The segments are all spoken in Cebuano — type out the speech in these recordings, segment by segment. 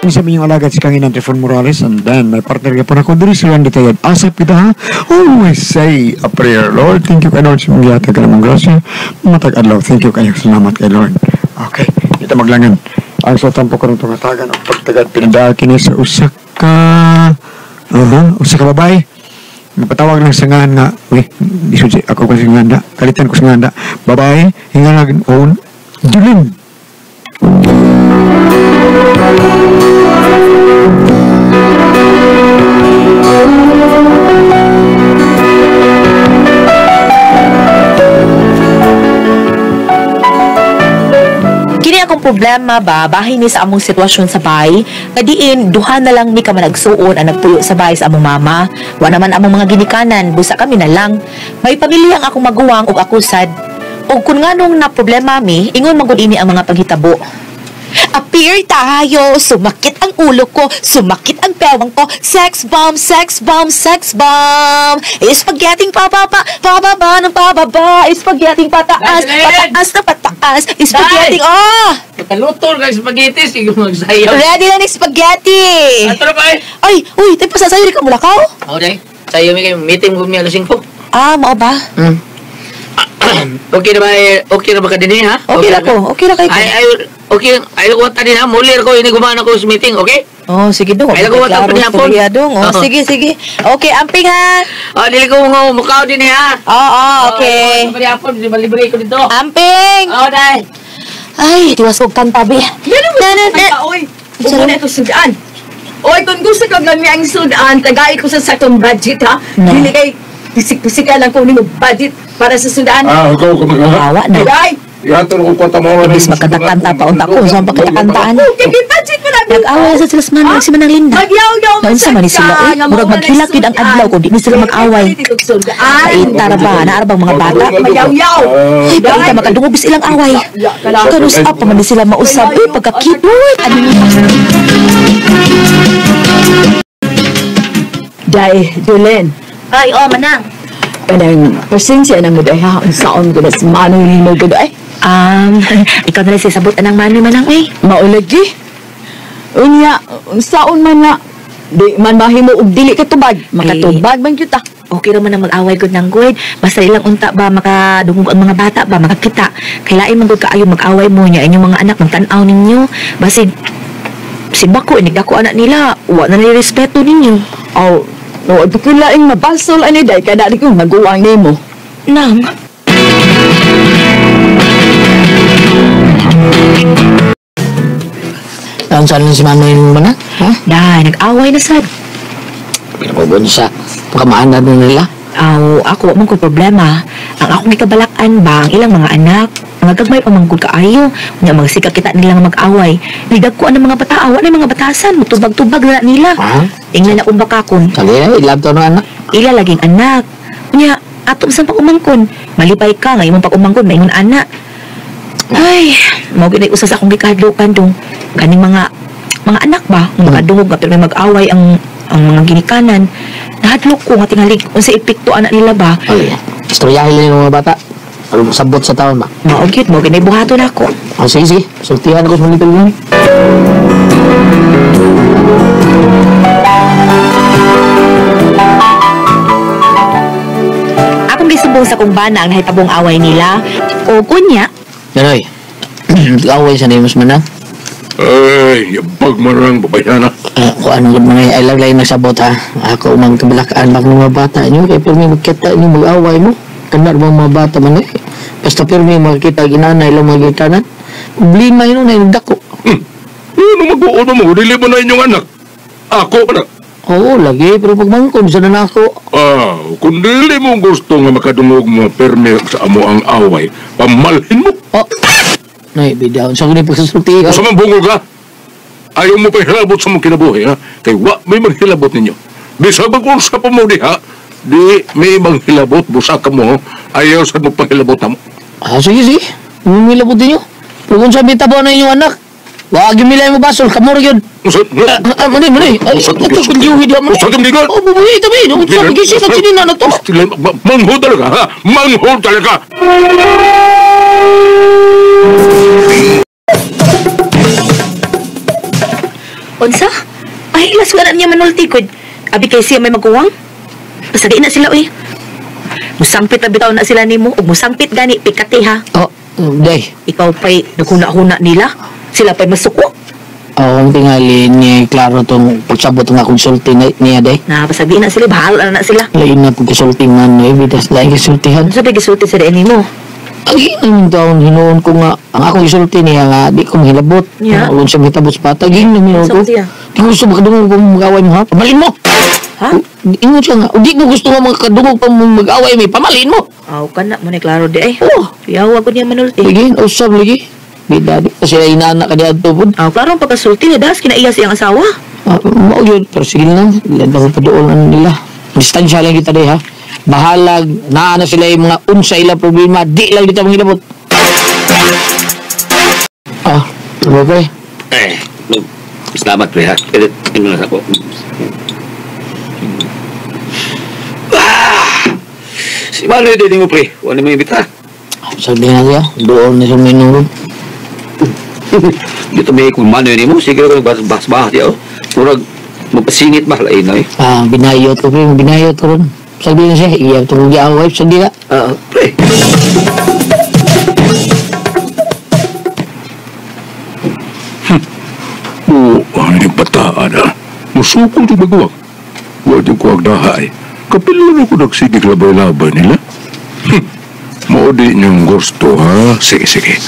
Kini sa minyong alagad si Kanginan Trifon Morales, and then my partner gyapon ako diri si Randy Tayad. Asap kita ha. Always say a prayer. Lord, thank you kay Lord sa mong gihatag ka namong grasya. Matag adlaw, thank you kayo. Salamat kay Lord. Okay, kita maglangan. Ang sa tampo karon pangatagan og pagtagad pinadaal kini sa usa ka usa ka babae. Mapatawag lang sa ngalan nga, uy, di sud ako kasi nganda, kalitan ko sa nganda. Babae, hingalag on Julin. Kini akong problema ba, bahin ni sa among sitwasyon sa bahay, nga diin, duha na lang mi ka managsuon ang nagpuyo sa bahay sa among mama. Wa naman among mga ginikanan, busa kami na lang. May pamilya ang akong maguwang ug ako sad. Ug kun nganong na problema mi, ingon man gud ini ang mga paghitabo. Appear tayo, sumakit ang ulo ko, sumakit ang pewang ko, sex bomb, sex bomb, sex bomb. Spaghetti pababa, pababa ng pababa, spaghetti pataas, pataas na pataas, spaghetti, oh! Pagkaluto ng spaghetti, sige magsayaw. Ready na ng spaghetti! Ato na ba eh? Ay, uy, tayo pa sa sayo, ka mula ka? Okay, sayo mi kayo, meeting ko mi alas 5. Ah, mao ba? Okay na ba, okay na ba ka din eh, ha? Okay na ko, okay na kayo. Ay, okay, ay, ko ta din ha, mulir ko, ini gumana ko sa meeting, okay? Oh, sige dong. Ay, lago, Klaro, watang panihapon. storya dong. Oh, sige, sige. Okay, amping ha. Oh, dili ko nga mukhaw din eh, ha? Oo, okay. Oh, panihapon, di ba libre ko dito? Amping! Oh, day. Ay, tiwas kog kanta, be. Na, na, na. Oy, ubo na ito sudaan. Oy, kung gusto ko lang ang sudaan, tagay ko sa satong budget, ha? Dili kay pisik-pisika lang ko nimo budget para sa sudaan. Ah, ikaw ka mga. Awa na. Ay, Ihatod ko kwanta mo. Ibis magkatakanta pa unta ko, saan pagkatakantaan? okay, budget mo na. Nag-away sa sila sa Manang, si Manang Linda. Magyaw-yaw Naunsa man ni sila, eh. Murag maghilak yun ang adlaw kung di ni sila mag-away. Paita ra ba? Naara bang mga bata? Magyaw-yaw. Ay, paita makadungog bis ilang away. Kanus up pa man ni sila mausab. Uy, pagka-cute. Ano ni? Day, Julen. Ay, oh, Manang. Kanang pasensya na mo day ha. Ang saon ko na si Manoy nimo gud ay. Ikaw na lang sisabot anang Manoy Manang eh. Maulagi. Unya, unsaon man nga di man mahimo og dili ka tubag. Makatubag man gyud ta. Okay ra man ang mag-away gud nang good. Basta ilang unta ba makadungog ang mga bata ba makakita. Kay lain man gud kaayo mag-away mo nya inyong mga anak magtan-aw ninyo. Basig si Bako inig dako anak nila, wa na nila respeto ninyo. Aw, no di laing mabasol ani day kada di ko maguwang nimo. Nang. Saan saan si Manoy mo na? Ha? Dai, nag-away na sad. Pinapabunsa. Pagkamaan na nila. Aw, ako wa man ko problema. Ang akong gikabalakan ba ang ilang mga anak, mga gagmay pa man gud kaayo, nya magsika kita nila nga mag-away. Nidagko ang mga bata, wa na mga batasan, mutubag-tubag na nila. Ha? Inglan na kung bakakon. Kali na, ilab to ng anak. Ila laging anak. Nya ato sa pag-umangkon. Malipay ka nga imong pag-umangkon maingon anak. Ay, mao gid usa sa akong gikahadlokan dong. Kaning mga anak ba, kung makadungog nga pero may mag-away ang mga ginikanan. Nahadlok ko nga tingali unsa epekto anak nila ba. Ay, istoryahin lang yung mga bata. Pero sabot sa taon ba? Mao gyud mo gid buhaton ako. Oh, sige, sige. Sultihan ako sa mga yun. Akong gisumbong sa kong bana ang nahitabong away nila. O kunya, Ganoy, away sa name mas manang. Ay, yabag man lang, babayana. Kung anong gud mga I love lain nagsabot ha. Ako mang kabalakaan bak mga bata nyo. Kaya pirmi magkita nyo, mag-away mo. Kanar ba mga bata man eh. Basta pirmi makikita ginanay lang mga gitanan. Problema yun na yung dako. Ano mag-uuna mo? Dili mo na inyong anak. Ako pa na. Oo, lagi. Pero pagmangkon, sa na ako. Ah, kung dili mo gusto nga makadungog mo pirmi sa amo ang away, pamalhin mo. Oh. Nay, bidyaon. Sa kunin pagsasulti. Sa man bungol ka. Ayaw mo pa hilabot sa mong kinabuhi, ha? Kay wa may manghilabot ninyo. Bisag kung sa pa mo diha, di may manghilabot, busa ka mo, ayaw sa mo pahilabot na mo. Ah, sige, sige. Umilabot ninyo. Pero kung sabi tabo na inyong anak, wag yung milay mo basol, kamura yun. Mani, mani. Ay, ito kung diuhi diya mo. Usad yung digal. Oh, bubuhi, tabi. Usad, gising at sinina na to. Manghod talaga, ha? Manghod talaga! Unsa? na niya manulti ko. Abi kay siya may maguwang. Basta di na sila uy. Musampit na bitaw na sila nimo ug musampit gani pikati ha. Oh, day. Ikaw pa'y naghuna-huna nila. Sila pa'y masuko. Akong tingali ni klaro tong pagsabot nga konsulti niya day. Na basta di na sila bahala na sila. Lain na pagkasulti man no, bitas lain kasultihan. Ano sa gisulti sa diin nimo? Ay, ang taon hinuon ko nga ang akong gisulti niya nga di ko mahilabot. Yeah. Kung siya mahitabot sa bata, giingnan niya ko. Di ko gusto makadungog kung mag-away mo ha. Pamalin mo! Ha? Ingon siya nga, di ko gusto nga makadungog pa mo mag-away may pamalin mo. Aw ka na mo ni klaro di ay. Oh. Yawa ko niya manulti. Lagi, usab lagi. Bida di kasi ay inaanak ka di adto pod. Aw klaro ang pagkasulti nga das kinaiya siyang asawa. Mao yun, pero sige lang, landa ko padoon nila. Distansya lang kita di ha. Bahalag, naa na sila yung mga unsa ila problema, di lang dito manghilabot. Ah, okay. Eh, salamat pre ha. Ino na ako. Ah! Si Manoy din mo pre, wala mo imbita. Sabi na siya, doon na siya minum. Dito may kung Manoy ni mo, sige ko nagbas-bas diya. Murag magpasingit ba lain na eh. Ah, binayot ko pre, binayot ko ron. Sabi na siya, iya itong giaway, sabi na. Ah, pre. Oo, ano yung bataan ha? Musukol di bagwag. Huwag yung kuwag dahay. Kapila na ko nagsigig labay-labay nila. Mao di niyong gusto ha? Sige, sige.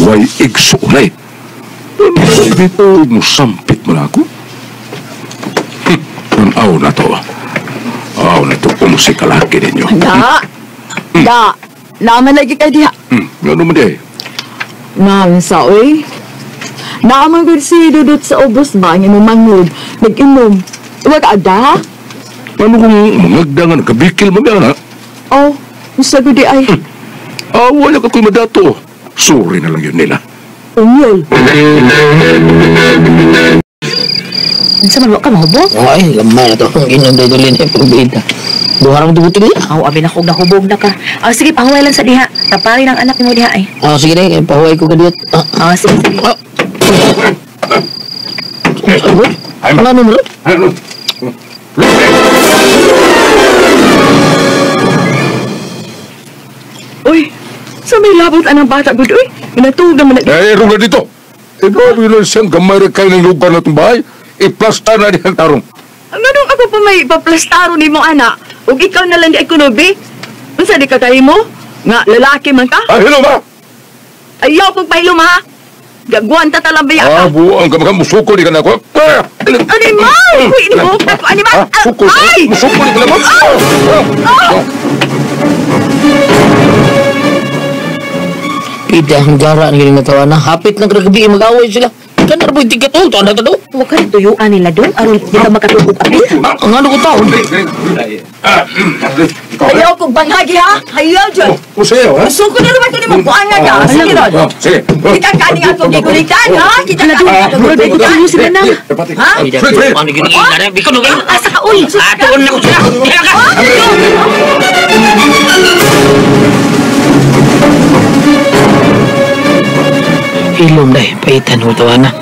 Way igsuulay. Ano dito, musampit mo na ako? Aw na to. Aw na to, kumusikalaki ninyo. Da! Da! Naaman lagi ka diha. Ano man di ay? Nang sa oy. Naaman gud si Dudut sa ubos ba nga mangod, nag-inom. Wa ka ada? Ano kung mangagda nga nagkabikil mo na? Oh, unsa gud di ay? Ah, wala ka ko'y madato. Sorry na lang yun nila. Unyol. Unsa man wa ka mahubog? Ay, lamay na to. Ang inom dahil dali na yung pagbida. Duha ra mo tubutin niya. Aw, abi na kog nahubog na ka. Ah, sige, pahuway lang sa diha. Tapari ng anak nimo diha ay. Ah, sige dahil, pahuway ko kadiyot. Ah, sige, sige. Ano mo? Ano? Uy, sa may labot anang bata gud uy. Minatug naman na. Eh, ruga dito. Ikaw bilang siyang gamay ra kayo ng lugar na itong bahay. Iplasta na diyang tarong. Nganong ako pa may ipaplastaro nimo anak? Ug ikaw na lang di ay kunubi. Unsa di ka kahimo? Nga lalaki man ka? Ah, hello ba? Ayaw kong pahilom ha. Gagwanta ta lang baya Ah, ka. buang ka mga musuko di ka na ako. Animal! Uy, inibok na ko. Animal! Ah, suko. Ay! Musuko di ka na ako. Ah! Pida, ang gara ang gining natawa na. Hapit lang kagabi, mag-away sila. Kanar mo, hindi ka to. Taon na to. Wa ka tuyuan nila dong aron di ka makatugog apil. Ang ano ko taon? Ayaw kong banghagi ha. Ayaw dyan. Kusayo, ha? Suko na naman ko ni magbuang nga ka. Sige ron. Sige. Kita ka ni atong gigulitan ha. Kita ka ni atong Murag ay gigulitan. kutulo sila na. Ha? Ano gining ina? Biko no kayo. Asa ka uy? Atuon na ko sila. Diha ka. Ilom dahil, paitan mo tawa na.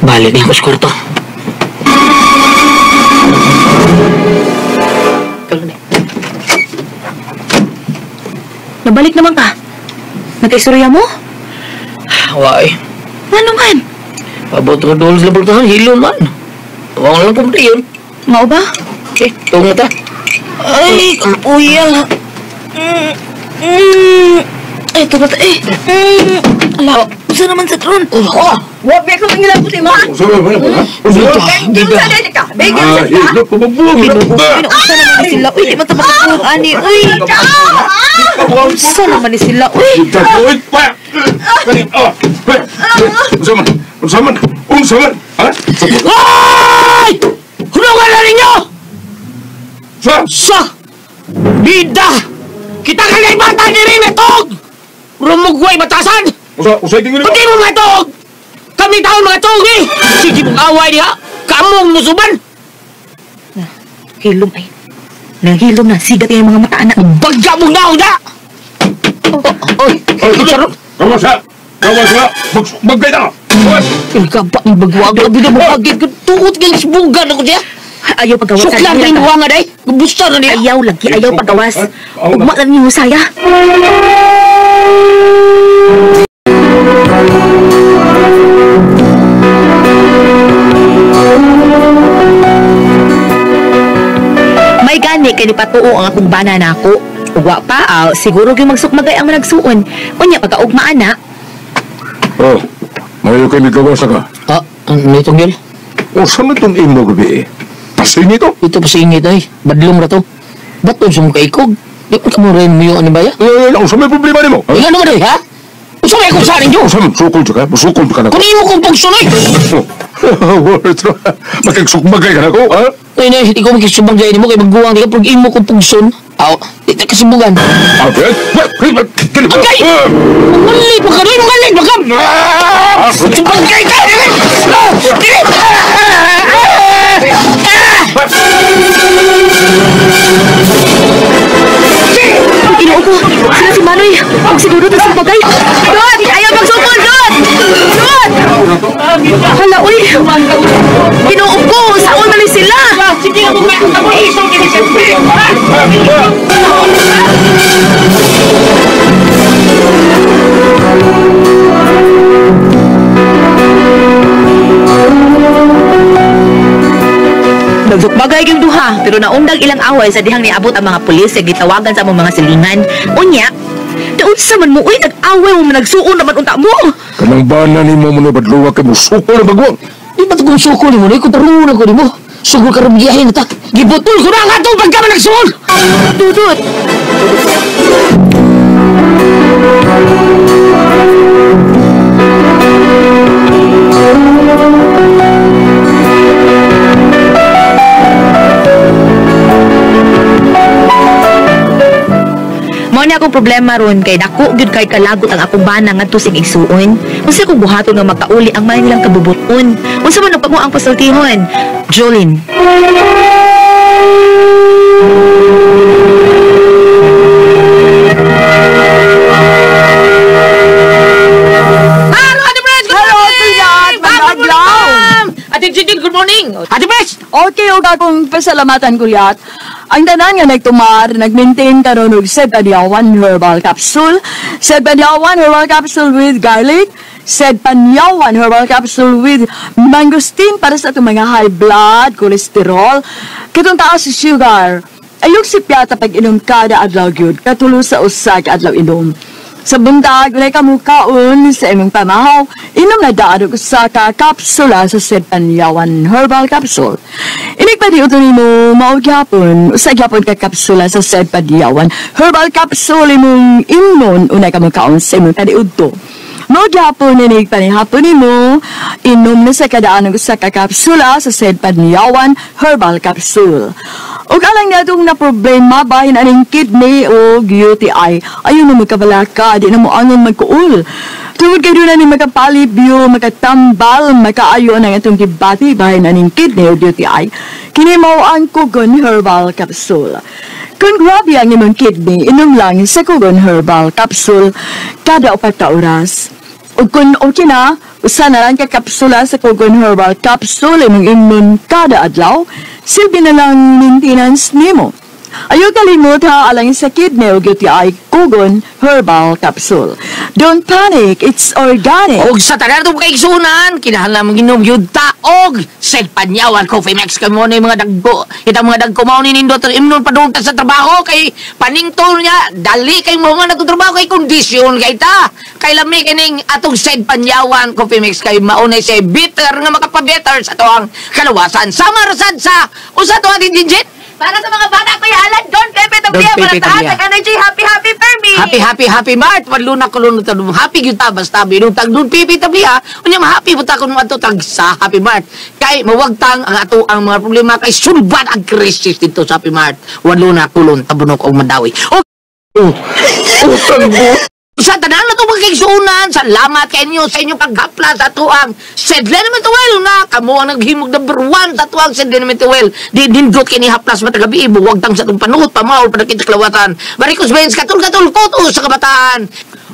Balik din ko sa kwarto. Nabalik naman ka. Nagkaistorya mo? Wai. Ano man? Pabot ko doon sa laboratohan, hilom man. Huwag lang kumpi yun. Mao ba? Okay, tungo ta. Ay, kapuya. Ay, ito ba ta? Eh. Ala, usa naman sa tron. Oh! Wa ba ko mangilabot mo ha. Dito, Bigyan sa ka. Bigyan sa ka. Uy, usa naman ni sila. Uy, di man ta makatulog ani. Uy. Usa naman ni sila. Uy. Unsa man? Ha? Ay! Hulungan na ninyo! Sa? Sa! Bida! Kita ka ngay bata ni rin itog! Rumugway batasan! Usa tingin mo. Pati mo mga tog! Kami taon mga tog eh! Sige mong away diha! Kamong musuban! Hilom ay. Nahilom na. Sigat yung mga mata anak. Bagya mong naong na! Oy! Sarap! Kawas ha! Kawas ha! Maggay na! Kawas! Ay, kapa ni bagwag. Bida mo bagay. Tuot kang isbugan ako siya. Ayaw pagawas. Suklang rin duha nga day. Gusto na niya. Ayaw lagi, ayaw pagawas. Ugma lang niyo saya. May gani kay nipatuo ang akong bana nako. Ugwa pa, siguro gyud magsukmagay ang managsuon. Unya pagkaugma ana. Oh, mayo kay migawas ka. Ah, may tunggil. Unsa man tong imo gabi eh? Pasingit to? Ito pasingit ay. Badlong ra to. Ba't unsa mo kaikog? Di ko mo rin mo yung ano ba ya? Eh, unsa may problema nimo? Ay, ano ba ha? Unsa may akong sa ninyo? Unsa man sukol ka? Sukol ka na ko. Kung imo kong pagsunoy! Makigsukmagay ka na ko, ha? Ay, nay, hindi ko makigsubagay nimo kay magguwang di ka pag imo kong pugson. Aw, di ta kasibugan. Alfred? Agay! Mangalit pa ka rin! Mangalit pa ka! Subagay ka! Ginoo ko, sila si Manoy. Ang siguro na sumbagay. Dot! Ayaw magsukol, Dot! Dot! Hala, uy! Ginoo ko, saon na sila! Nagsukbagay yung duha, pero naundag ilang away sa dihang niabot ang mga pulis sa gitawagan sa among mga silingan. Unya, naunsa man mo, uy, nag-away mo, nagsuon naman unta mo. Kanang bana ni mo muna badluwa kay mo sukol na bagwang. Di ba't kung sukol mo, kung tarunan ko ni mo. Sugol ka rin biyahin na ta. Gibutol ko na ang atong pagka man nagsuol! Dudut! Mao ni akong problema ron kay dako gyud kay kalagot ang akong bana ngadto sa igsuon. Unsa kong buhaton nga makauli ang may nilang kabubuton? Unsa man ang ang pasultihon? Jolene. Hello, Ate Pres! Good Hello, morning! Kuya! Magandang Ate Judith, good morning! Ate Pres! Okay, og akong pasalamatan, Kulyat. Ang tanan nga nagtumar, nag-maintain karon og Sedpanyawan Herbal Capsule. Sedpanyawan Herbal Capsule with garlic. Sedpanyawan Herbal Capsule with mangosteen para sa atong mga high blood, cholesterol, katong taas sa sugar. Ayog si Piata pag inom kada adlaw gyud, katulo sa usa ka adlaw inom. Sa buntag, unay ka mukaon sa imong pamahaw, inom na daan og usa ka kapsula sa Sedpanyawan Herbal Capsule. Inig pa di uto nimo, mao gyapon, usa gyapon ka kapsula sa Sedpanyawan Herbal Capsule imong imnon unay ka mukaon sa imong kaniudto. Mao gyapon inig panihapon nimo, inom na sa kadaan og usa ka kapsula sa Sedpanyawan Herbal Capsule. Ug alang natong na problema bahin aning kidney o UTI. Ayaw na magkabalaka, di na mo angon magkuul. Tungod kay doon na ni makapalibyo, makatambal, makaayo ang atong gibati bahin aning kidney o UTI. Kini mao ang Kugon Herbal Capsule. Kung grabe ang imong kidney, inom lang sa Kugon Herbal Capsule kada 4 ka oras. Ug kung okay na, usa na lang ka kapsula sa Kugon Herbal Capsule imong imnon kada adlaw, silbi na lang maintenance nimo. Ayaw kalimot ha alang sa kidney o UTI Kugon Herbal Capsule. Don't panic, it's organic. Og sa tanan itong kaigsunan, kinahanglan mong inom yun taog. Sedpanyawan Coffee Max kamo na yung mga dagko. Itang mga dagko mao ni nindot imnon padung ta sa trabaho kay panington niya dali kay mo man atong trabaho kay kondisyon kay ta. Kay lami kining atong Sedpanyawan Coffee Mix kay maunay siya bitter nga makapabetter sa atoang kalawasan. Sama rasad sa usa to ating digit. Para sa mga bata, Kuya Alan, Don Pepe Tablia, Don para Pepe sa Tablia. Hashtag Energy, happy, happy, Fermi! Happy, happy, happy Mart. Waluna ko lunod ta happy gyud ta basta binong tag Don Pepe Tablia. Unya ma-happy po ta kun moadto tag sa Happy Mart. Kay mawagtang ang ato ang mga problema kay sulbad ang krisis dito sa Happy Mart. Waluna kulon tabunok og Mandawi. Utang mo. Sa tanan na itong magkaigsuunan, salamat kay inyo sa inyong paghapla sa tuang Sedlenemituel na kamo ang naghimog number 1 sa tuang Sedlenemituel. Di dindot kini haplas matagabi, buwag tang sa itong panuot, pamaol, panakit sa kalawatan. Maricos Benz, katul-katul, koto sa kabataan.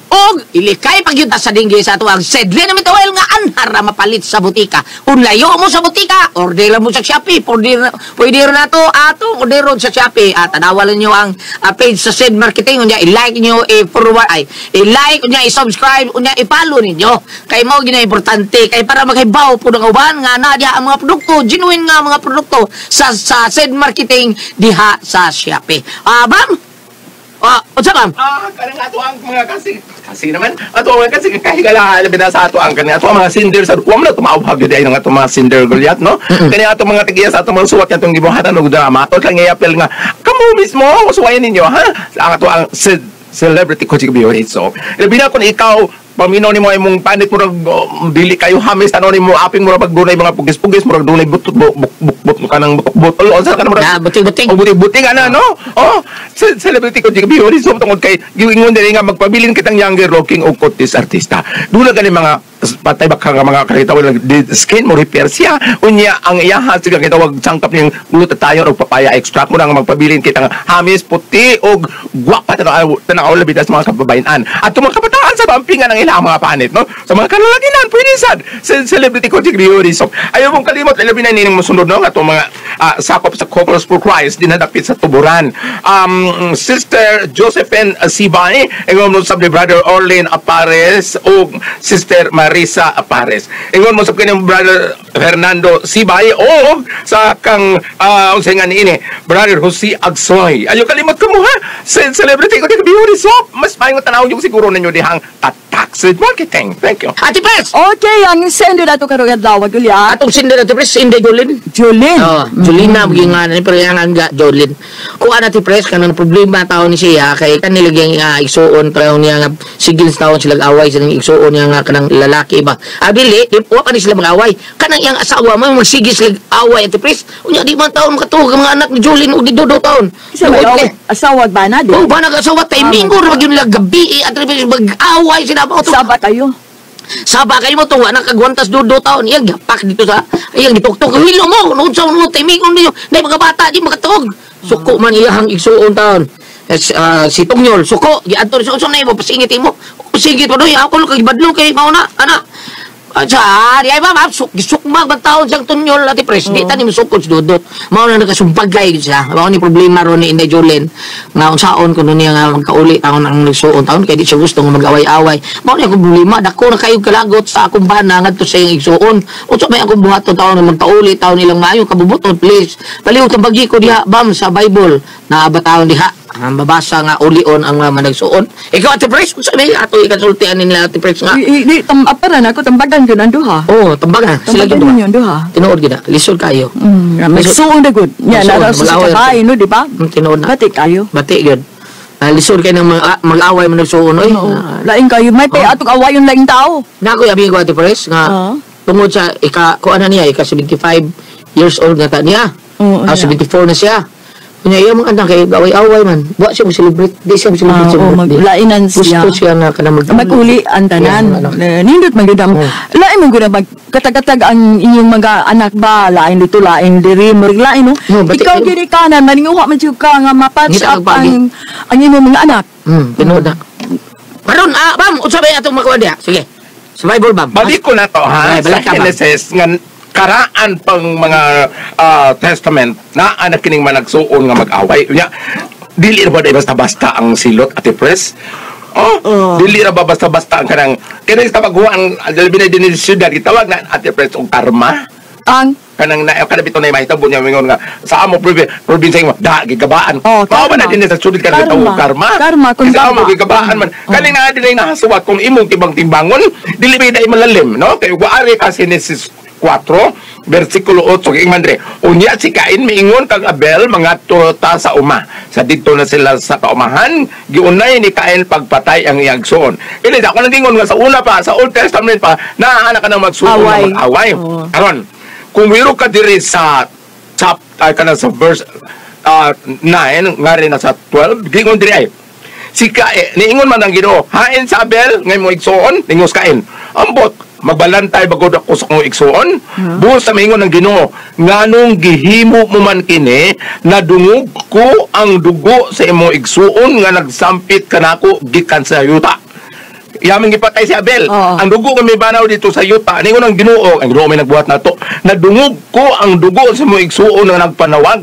Og ilikay pagyud ta sa dinggi sa ato ang Sedlin na oil nga anhar ra mapalit sa butika. Kung layo mo sa butika, order lang mo sa Shopee. Order, pwede rin nato atong orderon sa Shopee. At tanawan ninyo ang page sa Sed Marketing. Unya, i-like niyo, i-forward, ay, i-like, unya, i-subscribe, unya, i-follow ninyo. Kay mao gina importante. Kay para maghibaw po ng uban nga na diha ang mga produkto, genuine nga mga produkto sa Sed Marketing diha sa Shopee. Ah, bam? Ah, unsa, bam? Ah, kanang ato ang mga kasi kasi naman ato ang kasi kahigala labi na sa ato ang kani ato ang mga sinder sa wa man na tumaubhag gyud ay nga ato mga sinder Goliath, no? Kani ato mga tigiya sa ato mga suwat atong gibuhatan og drama ato lang iapil nga kamo mismo suwayan ninyo, ha, ang ato ang celebrity coaching beauty. So labi na kung ikaw paminaw nimo imong panit murag dili kayo hamis ano nimo aping murag pag dunay mga pugis-pugis, murag dunay butot bukbot kanang butok-botol unsa ka murag Na, buting-buting. O buting-buting ana, no? Oh, celebrity ko beauty so tungod kay giingon diri nga magpabilin kitang younger looking og kutis artista. Duna gani mga patay baka nga mga kakita di skin mo repair siya. Unya ang iyaha sige kitawag sangkap ning glutathione og papaya extract mo na nga magpabilin kitang hamis puti og gwapa tanaw tanaw labi sa mga kababayan. At mga kabataan sa pampingan ang ilang mga panit, no? Sa mga kalalakinan pwede sad sa celebrity ko beauty soap. Ayaw mong kalimot labi na nining mosunod, no, atong mga sakop sa Couples for Christ dinadapit sa Tuburan. Sister Josephine Sibay, ingon mo sa Brother Orlin Apares ug Sister Marisa Apares. Ingon mo sa kining Brother Fernando Sibay o sa kang unsa nga niini Brother Jose Agsoy. Ayaw kalimot kamo, ha. Sa celebrity ko beauty soap. Mas paingon tanaw yung siguro ninyo dihang tatak sa marketing. Thank you. Ate Pres! Okay, ang sender nato karong adlaw, Goliath. Atong sender, Ate Pres, Inday Jolin. Jolene. Oh, Jolina mm nga ni pero yang angga Jolin. Kuha na ti Pres kanang problema taon ni siya kay kanila gyang igsuon pero niya nga sigil sa taon sila away sa igsuon niya nga kanang lalaki ba. Ah, dili, di wa pa ni sila mag-away. Kanang iyang asawa mo magsige sila away, Ate Pres. Unya di man taon makatuog ang mga anak ni Jolin ug ni Dodo taon. Isa mag asawa ba na di? Oh, ba nag-asawa tay minggo ra gyud nila gabi eh, Ate Pres mag-away sila ba. Saba kayo. Saba kayo mo tong wa nakagwantas dudo taon iyang gipak dito sa iyang gituktok hilo mo kung unsa mo timing niyo nay mga bata di makatuog suko man iyang igsuon taon. Es, si Tungyol suko giadto sa unsa na imo pasingit imo pasingit pa doy ako kay badlong kay mao na ana sa di ay ba ma'am gisukmag man taon siyang Tunyol, Ate Pres. Di ta ni musukod si Dudot mao na nakasumpagay gid siya. Mao ni problema ron ni Inday Jolene nga unsaon kuno niya nga magkauli taon ang nagsuon taon kay di siya gusto nga mag-away-away. Mao ni akong problema, dako na kayo kalagot sa akong bana ngadto sa iyang igsuon. Unsa may akong buhaton taon nga magkauli taon nilang maayo kabubuton? Please palihog tambagi ko diha, bam, sa Bible na ba taon diha ang babasa nga ulion ang mga managsuon. Ikaw, Ate Pres, unsa may ato ikansultian nila, Ate Pres, nga? Di tam aparan ako tambagan gyud ang duha. Oh, tambagan. Sila Tambagan gyud ninyo ang duha. Tinuod gid na. Lisod kayo. Magsuon na gud. Nya Magsuon, na sa mag-away. kabay no, di ba? Tinuod na. Bati kayo. Bati gyud. Lisod kayo ng mag-away man nagsuon oy. Oo. Laing kayo may pay atong awayon laing tao. Na ako abi ko, Ate Pres, nga tungod sa ika kuan na niya ika 75 years old na ta niya. Oo, Ah, yeah. 74 na siya. Kunya iya mga anak kay away-away man. Wa siya mo-celebrate, di siya mo-celebrate Ah, sa oo, birthday. maglainan siya. Gusto siya na kanang mag Maguli ang tanan. Yeah, anak. Nindot man gyud ang lain man gyud ang magkatag-katag ang inyong mga anak ba, lain dito, lain diri, murag lain no. No, bati Ikaw kayo. gid kanan maninguha man jud ka nga ma-patch Ngita up kag pagi. ang inyong mga anak. Tinuod na. Karon, bam, unsa ba atong makuha diha? Sige. Sa Bible, bam. Balik ko na to, ha, Ay, balik sa ka, bam. Genesis nga karaan pang mga testament na anak kining managsuon nga mag-away. Unya, dili ra ba day basta-basta ang silot, Ate Pres? Oh, dili ra ba basta-basta ang kanang kini sa paguan labi na dinhi sa syudad gitawag na, Ate Pres, og karma. Ang Kanang na kada bitaw na mahitabo niya mingon nga sa amo probinsya mo da gigabaan. Oh, Mao ba karma. na dinhi sa syudad kada Karma. gitawag karma? Karma, kung Kasi amo gaba. gigabaan man. Oh. Kani na dinhi nahasuwat kung imong tibang-timbangon dili ba day malalim, no? Kay waari ka Genesis 4 versikulo 8 kay man dire unya si Cain miingon kang Abel mga ta sa uma sa didto na sila sa kaumahan giunay ni Cain pagpatay ang iyang igsoon. Ini ako nang gingon nga sa una pa sa Old Testament pa naa na ka nang magsuon nga Away. mag-away. Oo. Karon kung wiro ka diri sa chap ay kana sa verse 9 nga rin na sa 12 gingon diri ay si Cain niingon man ang Ginoo hain sa Abel ngay mo igsoon ningos Cain ambot magbalantay bagod ako sa kong igsoon. Buos sa maingon ng Ginoo nganong gihimo mo man kini nadungog ko ang dugo sa imong igsuon nga nagsampit kanako gikan sa yuta. Yaming gipatay si Abel. Oo. Ang dugo nga mibanaw dito sa yuta, ningon ang Ginoo, ang Ginoo may nagbuhat nato. Nadungog ko ang dugo sa mo igsuon nga nagpanawag.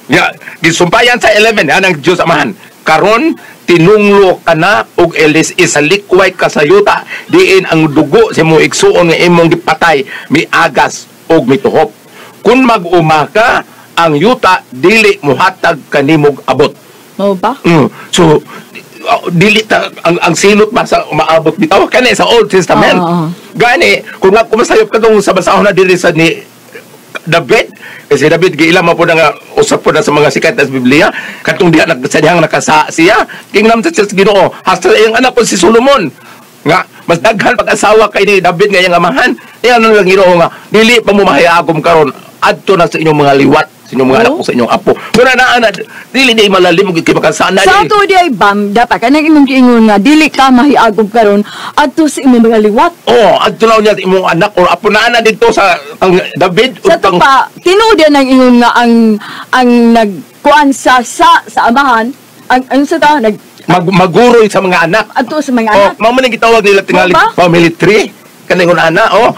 Ya, gisumpayan sa 11 yan ang Dios Amahan. Karon tinunglo ka na og elis isalikway ka sa yuta, diin ang dugo sa mo igsuon nga imong gipatay miagas og mituhop. Kun mag-uma ka, ang yuta dili mohatag kanimog abot. Mao ba? So dili ta ang silot ba sa umaabot bitaw kani sa Old Testament. Oo. Gani kung nga kumasayop ka kung sa basahon na dili sa ni David, kasi David giila man po na nga usap po na sa mga sikat na sa Biblia katong diha sa dihang nakasa siya kingnam sa Ginoo hasta iyang anak ko si Solomon nga mas daghan pag-asawa kay ni David nga iyang amahan niya ano lang Ginoo nga dili pa mo mahayagom karon adto na sa inyong mga liwat sa inyong mga anak o sa inyong apo. Muna na ana dili di malalim og makasana Sa di. ato di ay bam, dapat kanang imong giingon nga dili ka mahiagom karon adto sa imong mga liwat. Oh, adto na niya imong anak or apo na ana dito sa ang David Sa ug ato pa, tinuod yan ang ingon nga ang nagkuan sa amahan, ang sa ta nag maguroy sa mga anak. adto sa mga Oh, anak. mao man ang gitawag nila tingali Mao ba? family tree. Kaningon ana, oh,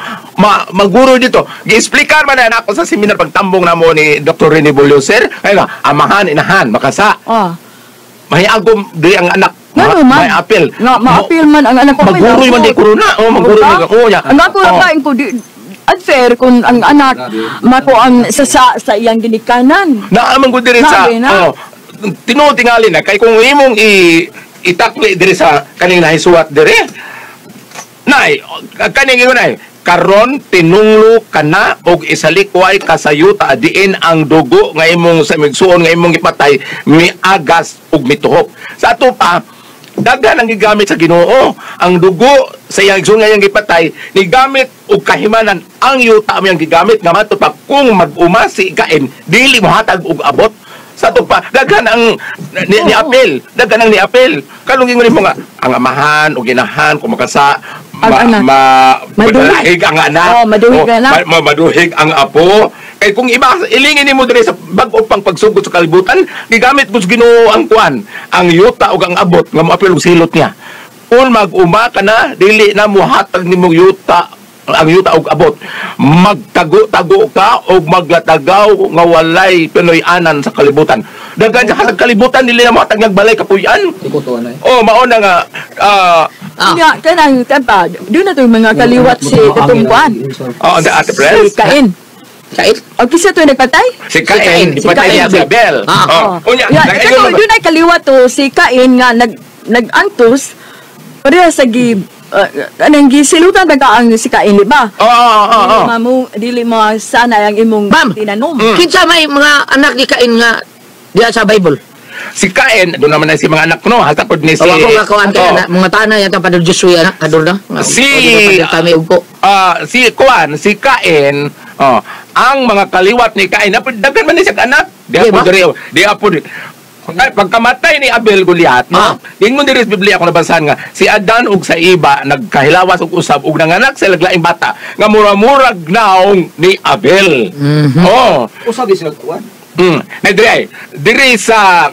maguro dito. Gi-explicar man na ako sa seminar pagtambong namo ni Dr. Rene Bolyoser. Ay nga, amahan, inahan, makasa. Ah. Mahiagom di ang anak. Ngano man? May apel. Nga maapil man ang anak ko. Maguroy man di corona. Oh, maguroy man ko niya. Ang ako Oh. kain ko di unfair kung ang anak mako ang sa iyang ginikanan. Naaman ko diri sa Nabi na. oh, tinuod tingali na kay kung imong itakli diri sa kaning nahisuwat diri. Nay, kaning ingon nay, karon tinunglo kana og isalikway ka sa yuta diin ang dugo nga imong sa migsuon nga imong gipatay miagas og mituhop. Sa ato pa daghan ang gigamit sa Ginoo ang dugo sa iyang igsuon nga iyang gipatay nigamit og kahimanan ang yuta mo iyang gigamit nga mato pa kung mag-uma si Cain dili mohatag og abot. Sa ato pa daghan ang ni apel, daghan ang ni apel. Kanong ingon nimo nga ang amahan o ginahan kung makasa Ang anak. maduhig ang anak. Oh, maduhig ang anak. Maduhig ang apo. Kay kung iba ilingin nimo diri sa bag-o pang pagsugod sa kalibutan, gigamit ko sa Ginoo ang kuan, ang yuta ug ang abot nga moapil og silot niya. Kung mag-uma ka na, dili na mohatag nimong yuta ang yuta og abot. Magtago-tago ka og maglatagaw nga walay Pinoy-anan sa kalibutan. Daghan sa kalibutan dili na mohatag nagbalay kapuy-an. Oh, mao na nga Nga kanang tempa, doon na to yung mga kaliwat si katong kuan. Oh, ang Ate Pres. Si Cain. Kain? O kisa to nagpatay? Si Cain, Si ipatay Cain. niya si Abel. Ah. Oh. Unya, Ya, nag-ingon kato ba? doon ay kaliwat to si Cain nga nag-antos pareha sa gi anang gisilutan ba ka ang si Cain, di ba? Oo. Dili mo sana ang imong Bam! tinanom. Kinsa may mga anak ni Cain nga diya sa Bible? Si Cain, doon naman na si mga anak no, hasta pod ni si Si, ako nga kuan kay Oh. anak, mga tana yata pa Joshua anak kadol na. Kami ugko. Si Kuan, si Cain, oh, ang mga kaliwat ni Cain, daghan man ni siya anak. Di Di po ba? diri, di po diri. Pagkamatay ni Abel Goliath, no? Ah. Ingon diri sa Biblia ako nabasahan nga si Adan ug sa iba nagkahilawas og usab ug nanganak sa laglaing bata nga mura-murag naong ni Abel. Oh. Usa di sila kuan. Na diri, diri sa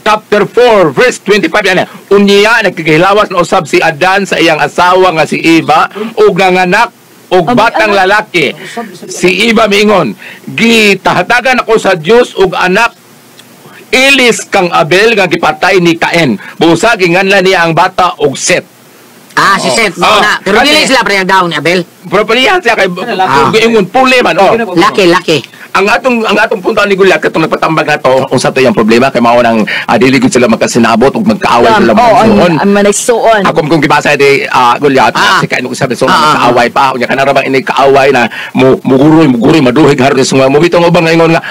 chapter 4 verse 25 yan. Unya nagkahilawas na usab si Adan sa iyang asawa nga si Eva ug nanganak og batang lalaki. Si Eva miingon, gitahatagan ako sa Dios og anak ilis kang Abel nga gipatay ni Cain. Busa ginganlan niya ang bata og Set. Ah, si Seth, Oh. mao na. Pero Kasi- dili sila parehang down ni Abel. Pero palihan siya kay ingon puli man oh. Laki, laki. Ang atong punto ni Goliath katong nagpatambag na to unsa to yang problema kay mao nang dili gud sila magkasinabot ug magkaaway sila Oo, magsuon. ang managsuon. Ako kung gibasa di Goliath Ah. si Cain ug sabi so Ah, ah. magkaaway pa unya kana ra bang ini kaaway na muguroy muguroy maduhig harus nga mo bitong ubang ingon nga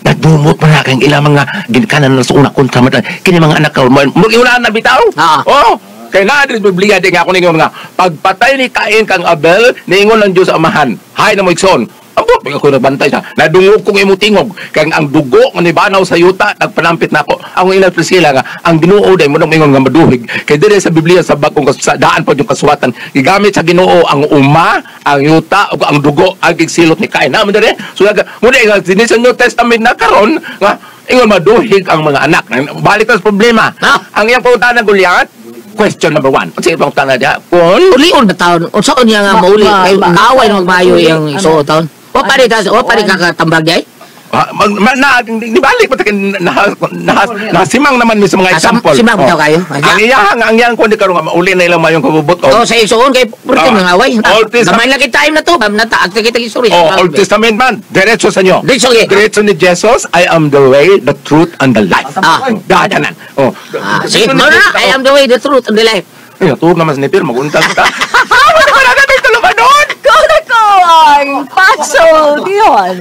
nagdumot man na kayong ilang mga ginikanan na sa una kontra man kini mga anak ka mo na bitaw. Ah. Oh, kay naa diri sa Biblia di nga ako ningon nga pagpatay ni Cain kang Abel niingon ang Dios Amahan hay na mo igsoon. Ambot ako nagbantay siya. Nadungog kong imong tingog kang ang dugo nga nibanaw sa yuta nagpanampit nako. Ang ina Priscilla nga ang Ginoo day mo nang ingon nga maduhig. Kay diri sa Biblia sa bagong sa daan pod yung kasuwatan gigamit sa Ginoo ang uma, ang yuta ug ang dugo ang gigsilot ni Cain. Na mo diri. So mo di nga dinhi sa New Testament na karon nga ingon maduhig ang mga anak. Balik ta sa problema. Ah. Ang iyang pangutana Goliath, Question number 1. Unsa imong tana diha? Kung Ulion ba taon? Unsaon niya nga mauli? Kay kaaway na magmayo iyang isuo taon. Wa pa rin wa pa rin kakatambag day. Ah, mag, ma, na, di balik pa takin na, na, nasimang naman mi sa mga Ah, example. simang bitaw kayo? Ang iyang kundi karon nga mauli na ilang mayong kabubot. Oh, sa isuon kay purti Ah. mga away. Old Testament. Gamay lang kita time na to. Ma'am, nata agta kita istorya. Oh, Old Testament man, diretso sa inyo. Diretso, okay. Diretso ni Jesus, "I am the way, the truth, and the life." Ah. Dadanan. Oh. Ah, sige, no, na, "I am the way, the truth, and the life." Ay, natuog naman sa nipir, magunta ka. Wala pa na natin tulumanon! Ko na ko ang pasultihon.